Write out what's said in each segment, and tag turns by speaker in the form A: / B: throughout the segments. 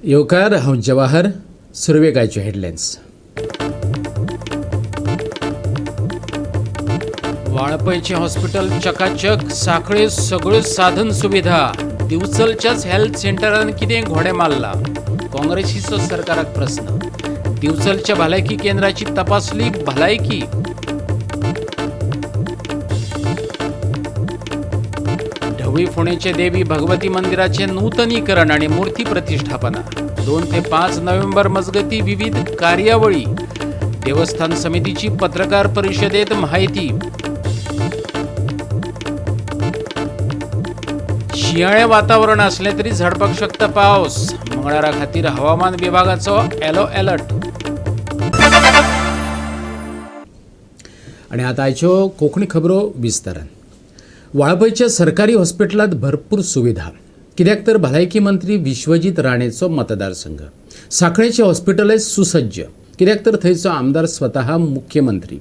A: येवकार, हांव जवाहर. सुरवेक आयच्यो हेडलायन्स. वाळपयचें हॉस्पिटल चकाचक, साखळे सगळ्यो साधन सुविधा. दिवचलच्याच हेल्थ सेंटरान कितें घोडें मारला? काँग्रेसीचो सरकाराक प्रस्न. दिवचलच्या भलायकी केंद्राची तपासली भलायकी. ढवळी फोंडेचे देवी भगवती मंदिराचे नूतनीकरण आणि मूर्ती प्रतिष्ठापना. 2 ते 5 नोव्हेंबर मजगती विविध कार्यावळी. देवस्थान समितीची पत्रकार परिषदेत माहिती. शिंयाळें वातावरण असलें तरी झडपाक शकता पावस. मंगळारा खातीर हवामान विभागाचो येलो अलर्ट. आनी आतां आयच्यो कोंकणी खबरो विस्तारान. वाळपयच्या सरकारी हॉस्पिटलांत भरपूर सुविधा, कित्याक तर भलायकी मंत्री विश्वजीत राणेचो मतदारसंघ. साखळेचें हॉस्पिटलय सुसज्ज, कित्याक तर थंयचो आमदार स्वतः मुख्यमंत्री.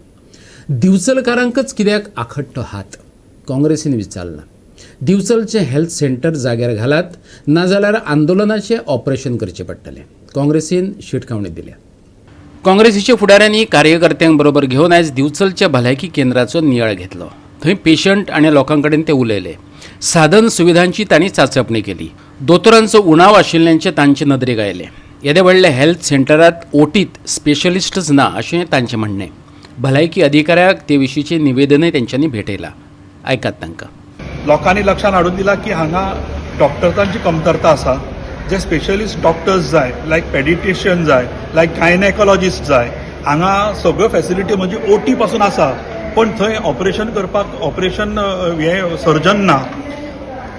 A: दिवचलकारांकच कित्याक आखडटो हात? काँग्रेसीन विचारलां. दिवचलचें हेल्थ सेंटर जाग्यार घालात, नाजाल्यार आंदोलनाचें ऑपरेशन करचें पडटलें. काँग्रेसीन शिटकावणी दिल्या. काँग्रेसीच्या फुडाऱ्यांनी कार्यकर्त्यांक बरोबर घेवन आयज दिवचलच्या भलायकी केंद्राचो नियाळ घेतलो. थंय पेशंट आनी लोकां कडेन ते उलयले. साधन सुविधांची तांणी चाचपणी केली. दोतोरांचो उणाव आशिल्ल्याचें तांचे नदरेक आयलें. येदे व्हडल्या हेल्थ सेंटरात ओटीत स्पेशलिस्टच ना अशें तांचें म्हणणें. भलायकी अधिकाऱ्याक ते विशींचें निवेदनय तेंच्यांनी भेटयलां. आयकात तांकां.
B: लोकांनी लक्षांत हाडून दिलां की हांगा डॉक्टर्सांची कमतरता आसा. जे स्पेशलिस्ट डॉक्टर्स जाय, लायक पेडिट्रिशियन जाय, लायक गायनेकॉलॉजिस्ट जाय, हांगा सगळ्यो फेसिलिटी म्हणजे ओटी पासून आसा, पण थंय ऑपरेशन करपाक ऑपरेशन हें सर्जन ना.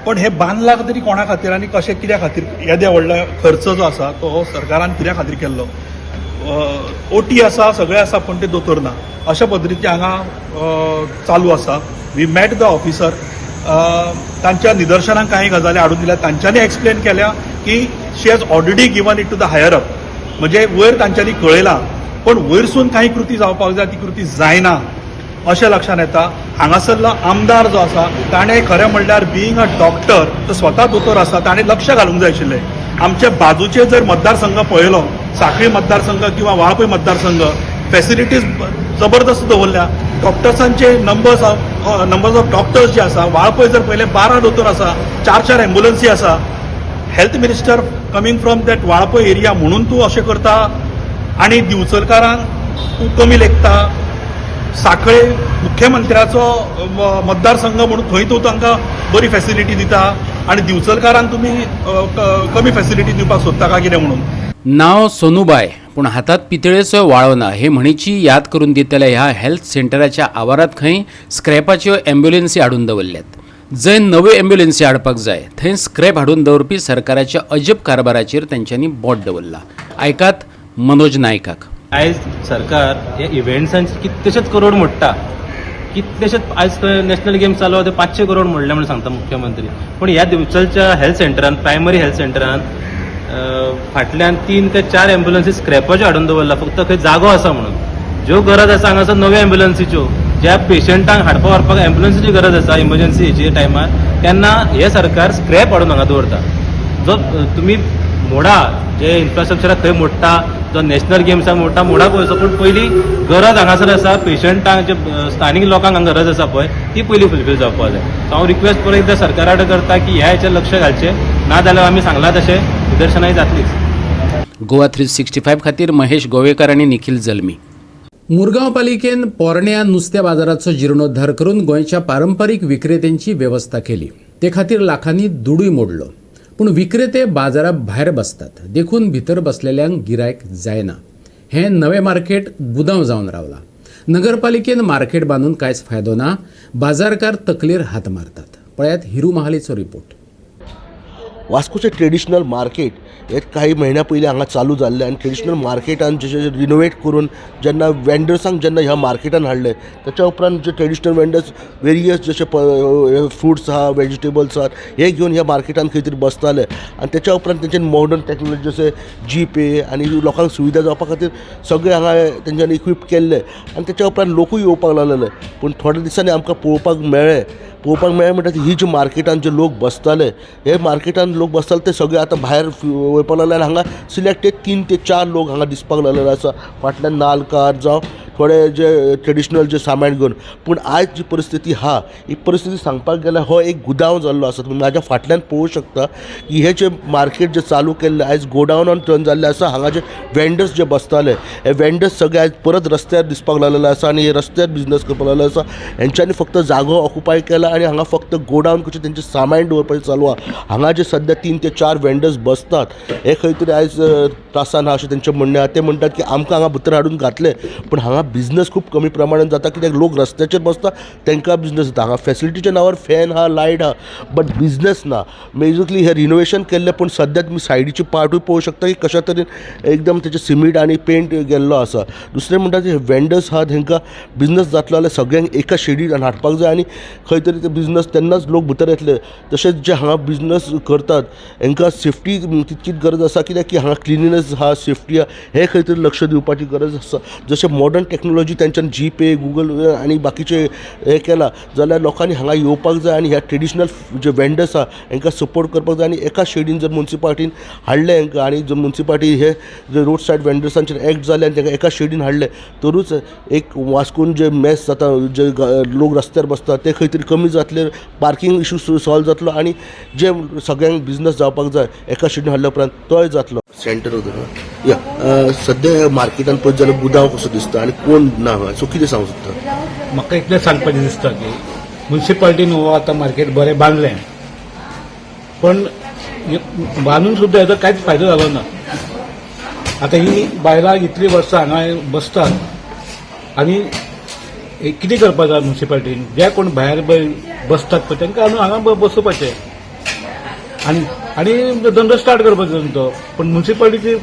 B: पण हे बांदलां तरी कोणा खातीर आनी कशें कित्या खातीर? येद्या व्हडलो खर्च जो आसा तो सरकारान कित्या खातीर केल्लो? ओटी आसा, सगळें आसा, पूण ते दोतोर ना. अशा पद्दतीचे हांगा चालू आसा. We met the officer. तांच्या निदर्शनाक कांय गजाली हाडून दिल्या. तांच्यांनी एक्सप्लेन केल्या की she has already given it to the higher up, म्हणजे वयर तांच्यांनी कळयलां, पण वयरसून कांय कृती जावपाक जाय ती कृती जायना अशें लक्षांत येता. हांगासरलो आमदार जो आसा ताणें खरें म्हणल्यार बिईंग अ डॉक्टर, तो स्वता दोतोर आसा, ताणें लक्ष घालूंक जाय आशिल्लें. आमचे बाजूचे जर मतदारसंघ पळयलो, साखळी मतदारसंघ किंवा वाळपय मतदारसंघ, फेसिलिटीज जबरदस्त दवरल्या. डॉक्टर्सांचे नंबर्स ऑफ डॉक्टर्स जे आसा, वाळपय जर पळयले 12 दोतोर आसा, 4-4 एम्बुलन्सी आसा. Health minister coming from that Valpoi area म्हणून तूं अशें करता आनी दिवचलकारांक तूं कमी लेखता. साखळे मुख्यमंत्र्याचो मतदारसंघ म्हणून थंय तूं तांकां बरी फेसिलिटी दिता आनी दिवचलकारांक तुमी कमी फेसिलिटी दिवपाक सोदता काय कितें म्हणून.
A: नाव सोनुबाय पूण हातात पितळेचो वाळो ना हे म्हणीची याद करून दितल्या ह्या हेल्थ सेंटराच्या आवारात खंय स्क्रॅपाच्यो एम्ब्युलन्सी हाडून दवरल्यात. जंय नव्यो एम्ब्युलन्सी हाडपाक जाय थंय स्क्रॅप हाडून दवरपी सरकाराच्या अजब कारभाराचेर तेंच्यांनी बोट दवरला. आयकात मनोज नायकाक.
C: आयज सरकार हे इव्हेंट्सांचे कितलेशेच करोड मोडटा, कितलेशेच. आयज नॅशनल गेम्स चालू आहा ते 500 करोड मोडले म्हणून सांगता मुख्यमंत्री, पूण ह्या दिवचलच्या हेल्थ सेंटरान, प्रायमरी हेल्थ सेंटरान फाटल्यान 3 ते 4 एम्बुलन्सी स्क्रॅपाच्यो हाडून दवरला, फक्त खंय जागो आसा म्हणून. ज्यो गरज आसा हांगासर नव्या एम्बुलन्सीच्यो, ज्या पेशंटांक हाडपा व्हरपाक एम्बुलन्सीची गरज आसा इमर्जन्सी हेची टायमार, तेन्ना हे सरकार स्क्रॅप हाडून हांगा दवरता. जो तुमी मोडा, जे इन्फ्रास्ट्रक्चराक खंय मोडटा, जो नॅशनल गेम्साक मोडटा, मोडा पयसो, पूण पयली गरज हांगासर आसा पेशंटांक, जे स्थानीक लोकांक हांगा गरज आसा पळय, ती पयली फुलफील जावपाक जाय. सो हांव रिक्वेस्ट परत एकदां सरकारा कडेन करता की ह्या हेचेर लक्ष घालचें, ना जाल्यार आमी सांगलां तशें निदर्शनाय जातलीच.
A: गोवा 365 खातीर महेश गोवेकर आनी निखिल जल्मी. मुरगांव पालिकेन पोरण्या नुस्त्या बाजाराचो जिर्णोद्धार करून गोंयच्या पारंपारीक विक्रेत्यांची वेवस्था केली. ते खातीर लाखांनी दुडूय मोडलो, पूण विक्रेते बाजारा भायर बसतात, देखून भितर बसलेल्यांक गिरायक जायना. हें नवें मार्केट गुदांव जावन रावलां. नगरपालिकेन मार्केट बांदून कांयच फायदो ना. बाजारकार तकलेर हात मारतात. पळयात हिरू महालीचो रिपोर्ट.
D: वास्कोचें ट्रेडिशनल मार्केट हे काही म्हयन्या पयलीं हांगा चालू जाल्लें आनी ट्रेडिशनल मार्केटान जशें रिनोवेट करून जेन्ना वेंडर्सांक जेन्ना ह्या मार्केटान हाडले, ताच्या उपरांत जे ट्रेडिशनल वेंडर्स वेरियस जशे फ्रुट्स आहा, वेजिटेबल्स आहात, हे घेवन ह्या मार्केटान खंय तरी बसताले आनी त्याच्या उपरांत तेंच्यानी मॉडर्न टॅक्नोलॉजी जशें जी पे आनी लोकांक सुविधा जावपा खातीर सगळें हांगा तेंच्यांनी इक्वीप केल्लें आनी त्याच्या उपरांत लोकूय येवपाक लागलेले. पूण थोड्या दिसांनी आमकां पळोवपाक मेळ्ळें पळोवपाक मेळ्ळें म्हणटा ही जी मार्केटान जे लोक बसताले, हे मार्केटान लोक बसताले ते सगळे आतां भायर वयपाक लागले आनी हांगा सिलेक्टेड 3 ते 4 लोक हांगा दिसपाक लागलेले आसा. फाटल्यान नालकार जावं थोडे जे ट्रेडिशनल जे सामान घेवन. पूण आयज जी परिस्थिती आहा ही परिस्थिती सांगपाक गेल्यार हो एक गुदांव जाल्लो आसा. तुमी म्हाज्या फाटल्यान पळोवंक शकता की हे जे मार्केट जे चालू केल्ले आयज गोडावनान टर्न जाल्ले आसा. हांगा जे वेंडर्स जे बसताले हे वेंडर्स सगळे आयज परत रस्त्यार दिसपाक लागलेले आसा आनी हे रस्त्यार बिजनस करपाक लागलेले आसा. हेंच्यांनी फक्त जागो ऑक्युपाय केला आनी हांगा फक्त गोडावन कशें तेंचें सामान दवरपाचें चालू आहा. हांगा जे सद्या 3 ते 4 वेंडर्स बसतात हे खंय तरी आयज त्रासान आहा अशें तेंचें म्हणणें आहा. ते म्हणटात की आमकां हांगा भितर हाडून घातले पूण हांगा बिजनस खूब कमी प्रमाणान जाता, कित्याक लोक रस्त्याचेर बसता तांकां बिजनस जाता. हांगा फेसिलिटीच्या नांवार फॅन आहा, लायट आहा, बट बिजनस ना. बेजिकली हे रिनोवेशन केल्लें पूण सद्या तुमी सायडीची पार्टूय पळोवंक शकता की कशा तरेन एकदम तेचे सिमीट आनी पेंट गेल्लो आसा. दुसरें म्हणटा ते वेंडर्स आहा तेंकां बिजनस जातलो जाल्यार सगळ्यांक एका शेडीन हाडपाक जाय आनी खंय तरी ते बिजनस तेन्नाच लोक भितर येतले. तशेंच जे हांगा बिजनस करतात हेंकां सेफ्टी तितकीच गरज आसा, कित्याक की हांगा क्लिनिनेस आहा, सेफ्टी आहा, हें खंय तरी लक्ष दिवपाची गरज आसा. जशें मॉडर्न टॅक्नोलॉजी तेंच्यान जी पे, गुगल आनी बाकीचे हें केलां जाल्यार लोकांनी हांगा येवपाक जाय आनी ह्या ट्रेडिशनल जे वेंडर्स आहा हेंकां सपोर्ट करपाक जाय. आनी एका शेडीन जर मुन्सिपाल्टीन हाडलें हेंकां आनी जर मुन्सिपाल्टी हे जे रोड सायड वेंडर्सांचेर एक्ट जाले आनी तेंकां एका शेडीन हाडलें तरूच एक वास्कोन जे मेस जाता, जे लोक रस्त्यार बसता ते खंय तरी कमी जातले, पार्कींग इशू सॉल्व जातलो आनी जे सगळ्यांक बिजनस जावपाक जाय एका शेडीन हाडल्या उपरांत तोय जातलो. सेंटर वता या सद्या मार्केटान पळयत जाल्यार गुदांव कसो दिसता आनी कोण ना हय, सो कितें सांगूंक सोदता?
E: म्हाका इतलें सांगपाचें दिसता की मुन्सिपाल्टीन हो आतां मार्केट बरें बांदलें, पण बांदून सुद्दां हेजो कांयच फायदो जालो ना. आतां ही बायलां इतलीं वर्सां हांगा बसतात आनी कितें करपाक जाय मुन्सिपाल्टीन, जे कोण भायर बसतात पळय तांकां हाडून हांगा बसोवपाचें आनी आनी धंदो स्टार्ट करपाचो तो. पण मुन्सिपाल्टीची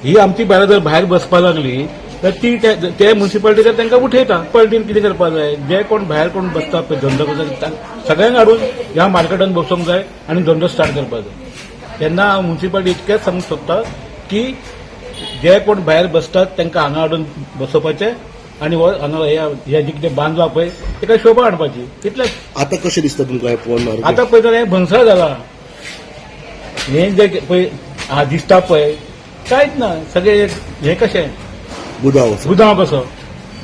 E: ही आमची बायलां जर भायर बसपाक लागली तर ती ते मुन्सिपाल्टी तांकां उठयता. मुन्सिपाल्टीन कितें करपाक जाय, जे कोण भायर कोण बसता पळय धंदो करता सगळ्यांक हाडून ह्या मार्केटान बसोवंक जाय आनी धंदो स्टार्ट करपाक जाय. तेन्ना हांव मुन्सिपाल्टी इतकेंच सांगूंक सोदता की जे कोण भायर बसतात तांकां हांगा हाडून बसोवपाचें आनी हो हांगा हे जे कितें बांदला पळय ताका शोभा हाडपाची, इतलेंच.
D: आतां कशें दिसता तुमकां हें पळोवन?
E: आतां पळय जाल्यार हें भंगसळ जाला, हें जे पळय दिसता पळय कांयच ना, सगळें हें कशें
D: गुदांव
E: गुदांव कसो.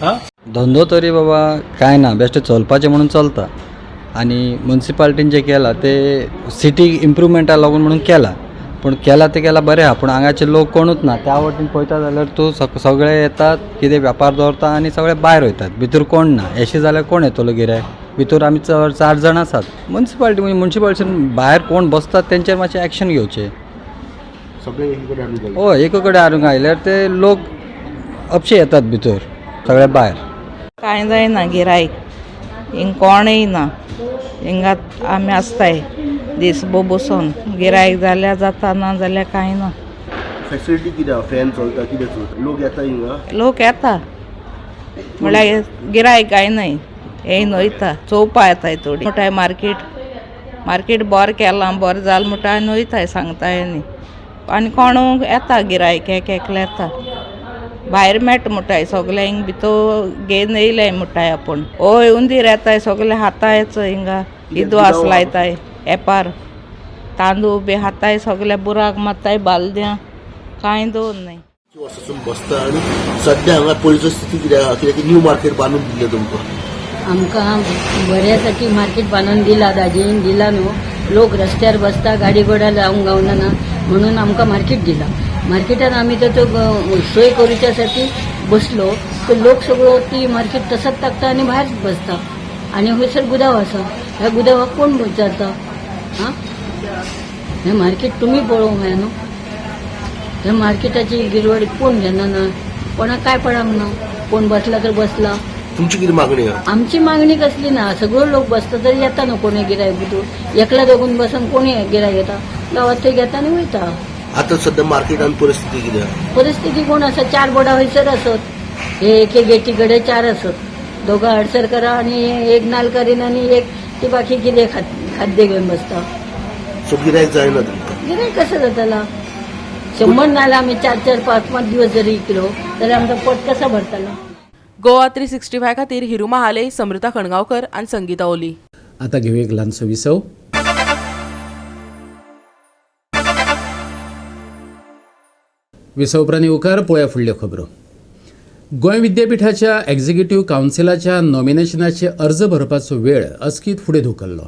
E: आं
F: धंदो तरी बाबा कांय ना, बेश्टें चलपाचें म्हणून चलता. आनी मुन्सिपाल्टीन जें केलां तें सिटी इम्प्रुवमेंटा लागून म्हणून केलां, पूण केलां तें केलां बरें आहा, पूण हांगाचे लोक कोणूच ना. त्या वटेन पळयता जाल्यार तूं सगळे येतात, कितें वेपार दवरता आनी सगळे भायर वयतात, भितर कोण ना. एशी जाल्यार कोण येतलो गिरायक? भितर आमी 4 जाण आसात. मुन्सिपाल्टी म्हणजे मुन्सिपाल्टीन भायर कोण बसतात तेंचेर मातशें एक्शन घेवचें.
D: सगळे एकीकडेन हाडून घालचे.
F: हय, एके कडेन हाडून घायल्यार ते लोक अपशे येतात भितर, सगळे भायर.
G: कांय जायना गिरायक, हिंग कोणूय ना, हिंगा आमी आसताय दीसभर बसून. गिरायक जाल्यार जाता, ना जाल्यार कांय ना.
D: फॅसिलिटी कितें आहा? फॅन चलता, कितें चलता, लोक येता हिंगा?
G: लोक येता म्हळ्यार गिरायक कांय न्हय, येयन वयता, चोवपा येताय थोडी. म्हणटाय मार्केट मार्केट बरें केलां, बरें जालें म्हणटा आनी वयताय, सांगताय. आनी आनी कोण येता गिरायक, एक एकले येता, भायर मेळटा म्हणटाय सगळे, हिंग भितर घेवन येयले म्हणटाय आपूण. हय, उंदीर येताय सगळे हातायच हिंगा, इदवास लायताय, एपार तांदूळ बी हाताय सगळे, बुराक मारताय, बालद्यां कांय दवर न्हय.
D: वर्सासून बसता आनी सद्या हांगा पयलींचो स्थिती कितें आहा? कित्याक न्यू मार्केट बांदून दिल्लें तुमकां?
H: आमकां बऱ्यासाठी मार्केट बांदून दिला, दाजीन दिला न्हू. लोक रस्त्यार बसता, गाडी घोडा लावूंक गावना ना म्हणून आमकां मार्केट दिला. मार्केटान आमी ताचो सोय करूच्यासाठी बसलो तर लोक सगळो ती मार्केट तसंच टाकता आनी भायर बसता. आनी हयसर गुदांव आसा, ह्या गुदांवाक कोण विचारता? आं, हें मार्केट तुमी पळोवंक जाय न्हू. ह्या मार्केटाची गिरवड कोण घेना ना, कोणाक काय पडांक ना, कोण बसला तर बसला.
D: तुमची कितें मागणी आहा?
H: आमची मागणी कसली ना, सगळो लोक बसता तरी येता न्हू कोणी गिरायक भितूर, एकला दोगून बसून कोणी गिरायक येता, गांवात ते घेता आनी वयता.
D: आतां सद्या मार्केटान परिस्थिती कितें आहा?
H: परिस्थिती कोण आसा, 4 बोर्डां हयसर आसत, हे एके गेटी कडेन 4 आसत, दोगां हडसर करा आनी एक नालकारीन आनी एक ती बाकी कितें खाद्य घेवन बसता.
D: सो गिरायक जायना तुमकां?
H: गिरायक कसं जातला? 100 नाल्यार आमी 4 4 5 5 दिवस जरी इकलो जाल्यार आमकां पोट कसो भरतलो?
I: गोवा 365 खातीर हिरू महाले, समृता खणगांवकर आनी संगीता ओली.
A: आतां घेवया एक ल्हानसो विसव. विसव उपरांत येवकार. पळोवया फुडल्यो खबरो. गोंय विद्यापीठाच्या एक्झिक्युटीव कावन्सिलाच्या नॉमिनेशनाचे अर्ज भरपाचो वेळ अचकीत फुडें धुकल्लो.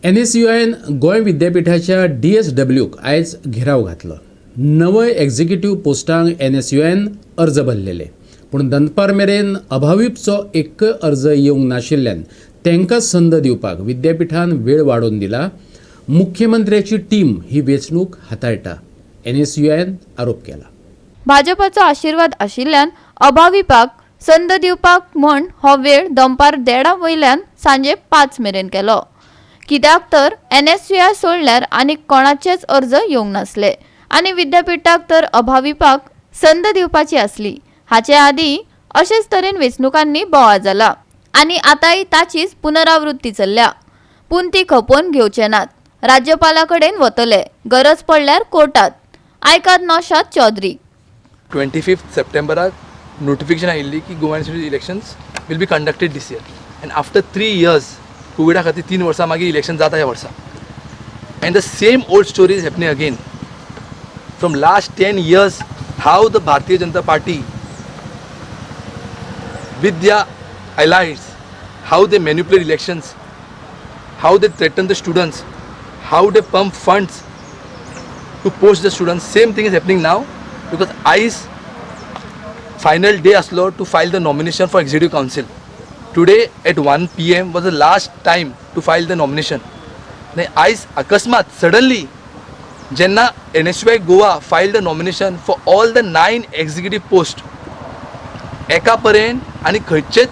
A: एनएसयूआयन गोंय विद्यापीठाच्या डीएसडब्ल्यूक आयज घेराव घातलो. नवय एक्झिक्युटीव पोस्टांक एनएसयूआयन अर्ज भरलेले, पूण दनपार मेरेन अभाविपचो एक्कय अर्ज येवंक नाशिल्ल्यान तांकां संद दिवपाक विद्यापीठान वेळ वाडोवन दिला. मुख्यमंत्र्याची टीम ही वेंचणूक हाताळटा, एनएसयूआयन आरोप केला.
I: भाजपाचो आशिर्वाद आशिल्ल्यान अभाविपाक संद दिवपाक म्हण हो वेळ दनपार 1:30 वयल्यान सांजे 5 मेरेन केलो. कित्याक तर एनएसयूआय सोडल्यार आनीक कोणाचेच अर्ज येवंक नासले आनी विद्यापीठाक तर अभाविपाक संद दिवपाची आसली. हाचे आदीं अशेच तरेन वेंचणुकांनी बोवाळ जाला आनी आतांय ताचीच पुनरावृत्ती चल्ल्या. पूण ती खपोवन घेवचे नात. राज्यपाला कडेन वतले, गरज पडल्यार कोर्टात. आयकात नौशाद चौधरी.
J: 25 सप्टेंबराक नोटिफिकेशन आयिल्ली की Goa University elections will be conducted this year, and after 3 years कोविडा खातीर 3 वर्सां मागीर इलेक्शन जाता ह्या वर्सा. And the same old story is happening again from last 10 years. How the Bharatiya Janata Party with their allies, how they manipulate elections, how they threaten the students, how they pump funds to post the students. Same thing is happening now because आयज final day aslo to file the nomination for executive council. Today at 1 PM was the last time to file the nomination. आनी आयज अकस्मात suddenly जेन्ना NSUI Goa file the nomination for all the 9 executive post, एका पर्यंत आनी खंयचेच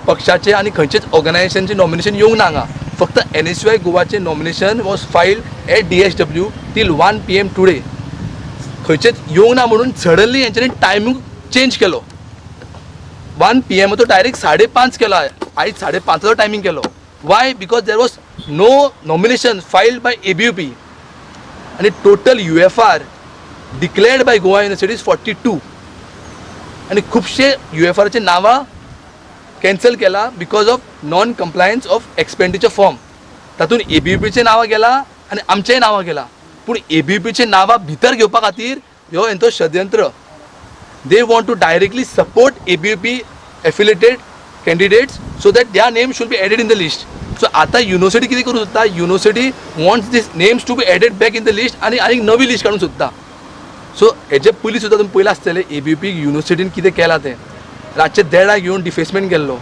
J: पक्षाचे आनी खंयचेच ऑर्गनायझेशनचे नॉमिनेशन येवंक ना हांगा. फक्त NSUI गोवाचें nomination was filed at DSW till 1 PM today. खंयचेच येवंक ना म्हणून सडनली हेंच्यांनी टायमींग चेंज केलो. 1 PM तो डायरेक्ट 5:30 केलो. आयज 5:30 टायमींग केलो. Why? Because there was no nomination filed by ABVP. आनी total UFR declared by Goa University is 42. आनी खुबशे UFRचे नांवां कॅन्सल केला because of non compliance of expenditure form. तातूंत एबीवीपीचें नांवां गेलां आनी आमचेंय नांवां गेलां, पूण एबीवीपीचें नांवां भितर घेवपा खातीर ह्यो हेंचो षडयंत्र. They want to directly support ABVP affiliated candidates so that their name should be added in the list. So आता युनिवर्सिटी कितें करूं सोदता, university wants this names to be added back in the list आनी आनीक नवी list काडूंक सोदता. So हेजे पयलीं सुद्दां तुमी पयलां आसतलें एबीवीपी युनिवर्सिटीन कितें केलां तें. रातचे 1:30 घेवन डिफेसमेंट केल्लो,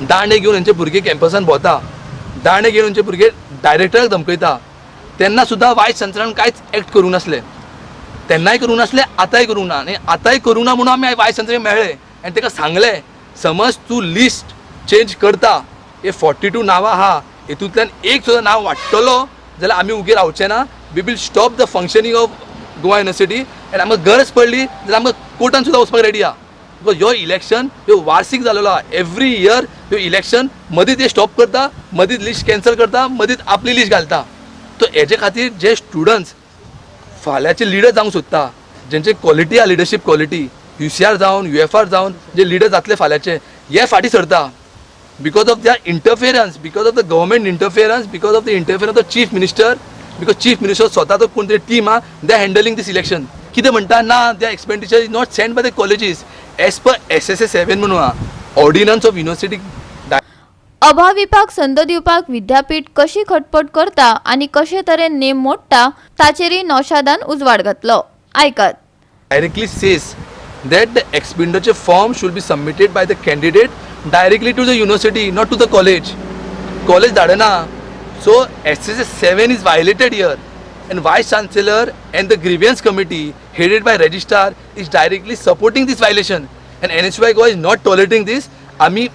J: दांडे घेवन हेंचे भुरगे कॅम्पसान भोंवता, दांडे घेवन हेंचे भुरगे डायरेक्टराक धमकयता. तेन्ना सुद्दां वायस चान्सलरान कांयच एक्ट करूंक नासलें, तेन्नाय करूंक नासलें, आतांय करूंक ना. आनी आतांय करूंक ना म्हणून आमी वायस चान्सलराक मेळ्ळे आनी ताका सांगलें, समज तूं लिस्ट चेंज करता, हे 42 नांवां आहा, हेतूंतल्यान एक सुद्दां नांव वाडटलो जाल्यार आमी उगे रावचे ना. We will stop the functioning of Goa University. आनी आमकां गरज पडली जाल्यार आमकां कोर्टान सुद्दां वचपाक रेडी आहा. Because ह्यो इलेक्शन ह्यो वार्षिक जालेलो आहा. एवरी इयर ह्यो इलेक्शन मदींच ते स्टॉप करता, मदींच लिस्ट कॅन्सल करता, मदींच आपली लिस्ट घालता. तो हेजे खातीर जे स्टुडंट्स फाल्यांचे लिडर जावंक सोदता, जेंचे क्वॉलिटी आहा, लिडरशीप क्वॉलिटी, UCR जावन UFR जावन जे लिडर जातले फाल्यांचे, हे फाटीं सरता because of their interference, because of the government interference, because of the interference of chief minister. Because chief minister स्वता तो कोण तरी टीम आहा, they are handling this election. कितें म्हणटा ना, their expenditure is not send by the colleges as per SSA 7 म्हणून आहा, ऑर्डिनन्स ऑफ युनिवर्सिटी.
I: अभाविपाक संद दिवपाक विद्यापीठ कशी खटपट करता आनी कशे तरेन नेम मोडटा ताचेरय नौशादान उजवाड घातलो. आयकात.
J: Directly says that the expenditure form should be submitted by the candidate directly to the university, not to the college. College धाडना. So SSA 7 is violated here, and Vice Chancellor and the grievance committee headed by registrar is directly supporting this violation, and NSUI Goa is not tolerating this. आमी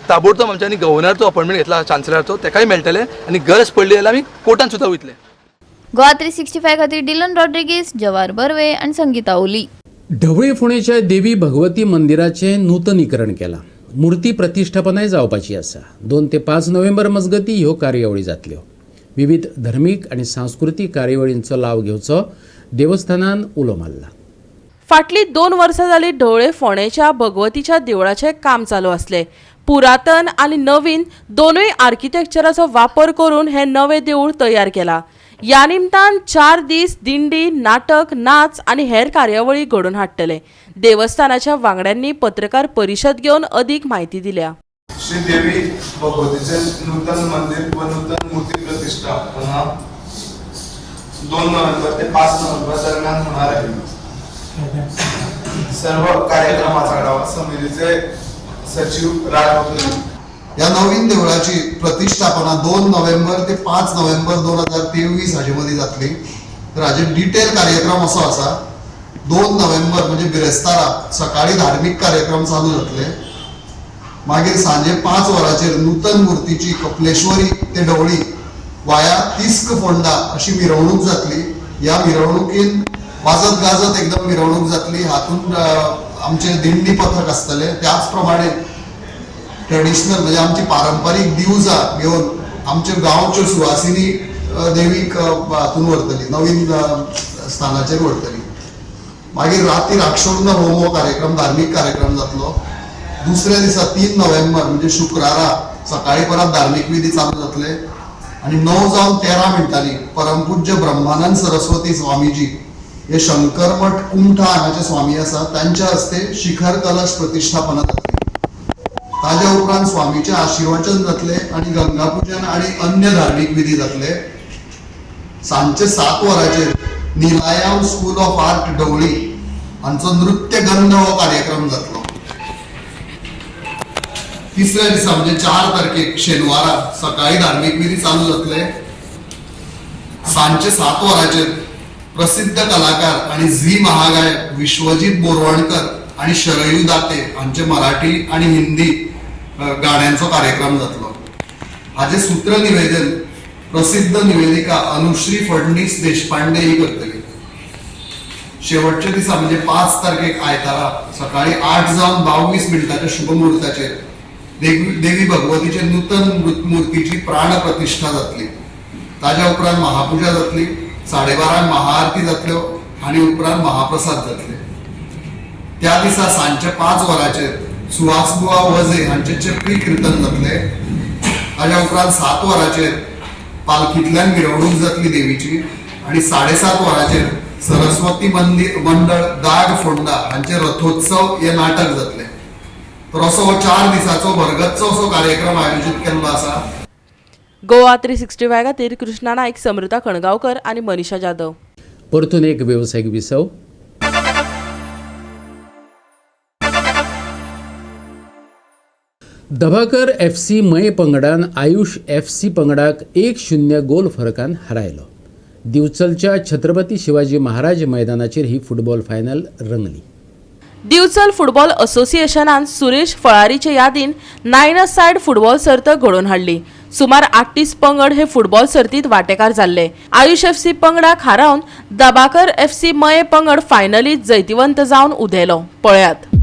J: ताबडतोब आमच्यांनी गव्हर्नरचो appointment घेतला, चान्सलराचो, ताकाय मेळटले आनी गरज पडली जाल्यार आमी कोर्टान सुद्दां वयतले.
I: गोवा 365 खातीर डिलन रॉड्रिगीस, जवार बर्वे आनी संगीता ओली.
A: ढवळे फोंडेच्या देवी भगवती मंदिराचें नूतनीकरण केलां. मूर्ती प्रतिश्ठापनाय जावपाची आसा. 2 ते 5 नोव्हेंबर मजगती ह्यो कार्यावळी जातल्यो. विविध धर्मीक आनी सांस्कृतीक कार्यावळींचो लाव घेवचो देवस्थानान उलो मारला.
K: फाटलीं 2 वर्सां जाली ढवळे फोंडेच्या भगवतीच्या देवळाचें काम चालू आसलें. पुरातन आनी नवीन दोनूय आर्किटेक्चराचो वापर करून हे नवे देवूळ तयार केला. ह्या निमतान 4 दीस दिंडी, नाटक, नाच आनी हेर कार्यावळी घडोवन हाडटले. देवस्थानाच्या वांगड्यांनी पत्रकार परिशद घेवन अदीक म्हायती दिल्या.
L: श्री देवी भगवतीचे नूतन मंदिर व नूतन मूर्ती प्रतिष्ठापना 2 नोव्हेंबर ते 5 नोव्हेंबर दरम्यान होणार आहे. सर्व कार्यक्रमाचा आढावा समितीचे सचिव राज.
M: या नवीन देवळाची प्रतिष्ठापना 2 नोव्हेंबर ते 5 नोव्हेंबर 2023 हाजे मदीं जातली. तर हाजे डिटेल कार्यक्रम असो आसा. 2 नोव्हेंबर म्हणजे बिरेस्तारा सकाळी धार्मीक कार्यक्रम चालू जातले. मागीर सांजे 5 वरांचेर नूतन मूर्तीची कपलेश्वरी ते ढवळी वाया तिस्क फोंडा अशी मिरवणूक जातली. ह्या मिरवणुकीन वाजत गाजत एकदम मिरवणूक जातली. हातून आमचे दिंडी पथक आसतले. त्याच प्रमाणे ट्रेडिशनल म्हणजे आमची पारंपारीक दिवजां घेवन आमच्या गांवच्यो सुवासिनी देवीक हातून व्हरतली, नवीन स्थानाचेर व्हरतली. मागीर राती राक्षोर्ण होम हो कार्यक्रम, धार्मीक कार्यक्रम जातलो. दुसऱ्या दिसा 3 नोव्हेंबर म्हणजे शुक्रारा सकाळी परत धार्मीक विधी चालू जातले आनी 9 जावन 13 मिनटांनी परमपूज्य ब्रह्मानंद सरस्वती स्वामीजी हे शंकरमठ कुमठा हांगाचे स्वामी आसा तांच्या हस्ते शिखर कलश प्रतिष्ठापना जातली. ताज्या उपरांत स्वामीचे आशीर्वचन जातले आनी गंगापूजन आनी अन्य धार्मीक विधी जातले. सांजचे 7 वरांचेर Nilayam school of art Dhawali हांचो नृत्य गंध हो कार्यक्रम जातलो. तिसऱ्या दिसा म्हणजे 4 तारखेक शेनवारा सकाळी धार्मीक विधी चालू जातले. सांजचे 7 वरांचेर प्रसिद्ध कलाकार आणि झी महागायक विश्वजीत बोरवणकर आणि शरयू दाते हांचे मराठी आणि हिंदी गाण्यांचो कार्यक्रम जातलो. हाजे सूत्र निवेदन प्रसिद्ध निवेदिका अनुश्री फडणीस देशपांडे ही करतली. शेवटच्या दिसा म्हणजे 5 तारखेक आयतारा सकाळी 8 जावन 22 मिनटाच्या शुभमुहूर्ताचेर देवी भगवतीचे नूतन मूर्तीची प्राणप्रतिष्ठा जातली. ताज्या उपरांत महापूजा जातली. 12:30 महाआरती जातल्यो आनी उपरांत महाप्रसाद जातले. त्या दिसा सांजचे 5 वरांचेर सुहासबुवा वझे हांचे चक्री कीर्तन जातले. ताज्या उपरांत 7 वरांचेर पालखींतल्यान मिरवणूक जातली देवीची आनी 7:30 वरांचेर सरस्वती मंदिर मंडळ दाग फोंडा हांचे रथोत्सव हे नाटक जातले. तर असो हो 4 दिसाचो भरगच्चो असो कार्यक्रम आयोजीत केल्लो आसा.
K: गोवा 365 खातीर कृष्णा नायक, समृता खणगांवकर आनी मनीषा जाधव.
A: परतून एक वेवसायीक विसव. दभाकर एफ सी मये पंगडान आयुष एफ सी पंगडाक 1-0 गोल फरकान हारायलो. दिवचलच्या छत्रपती शिवाजी महाराज मैदानाचेर ही फुटबॉल फायनल रंगली.
K: दिवचल फुटबॉल असोसिएशनान सुरेश फळारीचे यादीन 9 अ सायड फुटबॉल सर्त घडोवन हाडली. सुमार 38 पंगड हे फुटबॉल सर्तीत वांटेकार जाल्ले. आयुष एफ सी पंगडाक हारावन दबाकर एफ सी मये पंगड फायनलीत जैतिवंत जावन उदेलो. पळयात.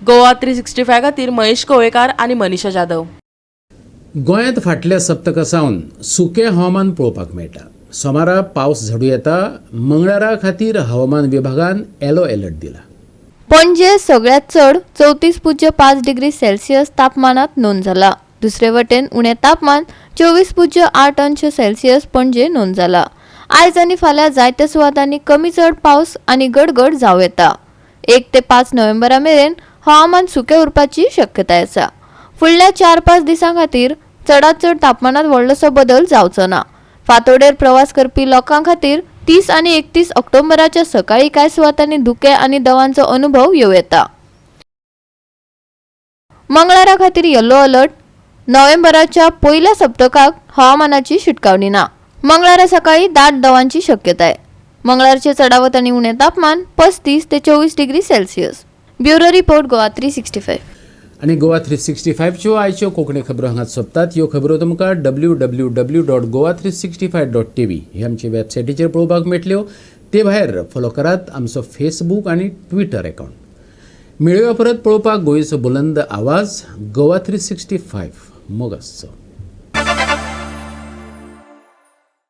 K: गोवा 365 खातीर महेश कोवेकार आनी मनीषा जाधव.
A: गोंयांत फाटल्या सप्तका सावन सुकें हवामान पळोवपाक मेळटा. सोमारा पावस झडूं येता. मंगळारा खातीर हवामान विभागान येलो अलर्ट दिला.
I: पणजे सगळ्यांत चड 34.5 डिग्री सेल्सियस तापमानात नोंद जाला. दुसरे वटेन उणें तापमान 24.8 अंश सेल्सियस पणजे नोंद जाला. आयज आनी फाल्यां जायत्या सुवातांनी कमी चड पावस आनी गडगड जावं येता. 1 ते 5 नोव्हेंबरा मेरेन हवामान सुकें उरपाची शक्यताय आसा. फुडल्या 4-5 दिसां खातीर चडांत चड तापमानात व्हडलोसो बदल जावचो ना. फांतोडेर प्रवास करपी लोकां खातीर 30 आनी 31 ऑक्टोबराच्या सकाळी कांय सुवातांनी धुकें आनी दवांचो अनुभव येवं येता. मंगळारा खातीर येलो अलर्ट. नोव्हेंबराच्या पयल्या सप्तकाक हवामानाची शिटकावणी ना. मंगळारा सकाळी दाट दवांची शक्यताय. मंगळारचे चडावत आनी उणें तापमान 35 ते 24 degree Celsius. Bureau report, Goa 365.
A: आनी गोवा 365च्यो आयच्यो कोंकणी खबरो हांगाच सोंपतात. ह्यो खबरो तुमकां www.goa365.tv हे आमचे वेबसायटीचेर पळोवपाक मेळटल्यो. ते भायर फॉलो करात आमचो फेसबूक आनी ट्विटर एकावंट. मेळुया परत पळोवपाक गोंयचो बुलंद आवाज गोवा 365. मोग आसचो.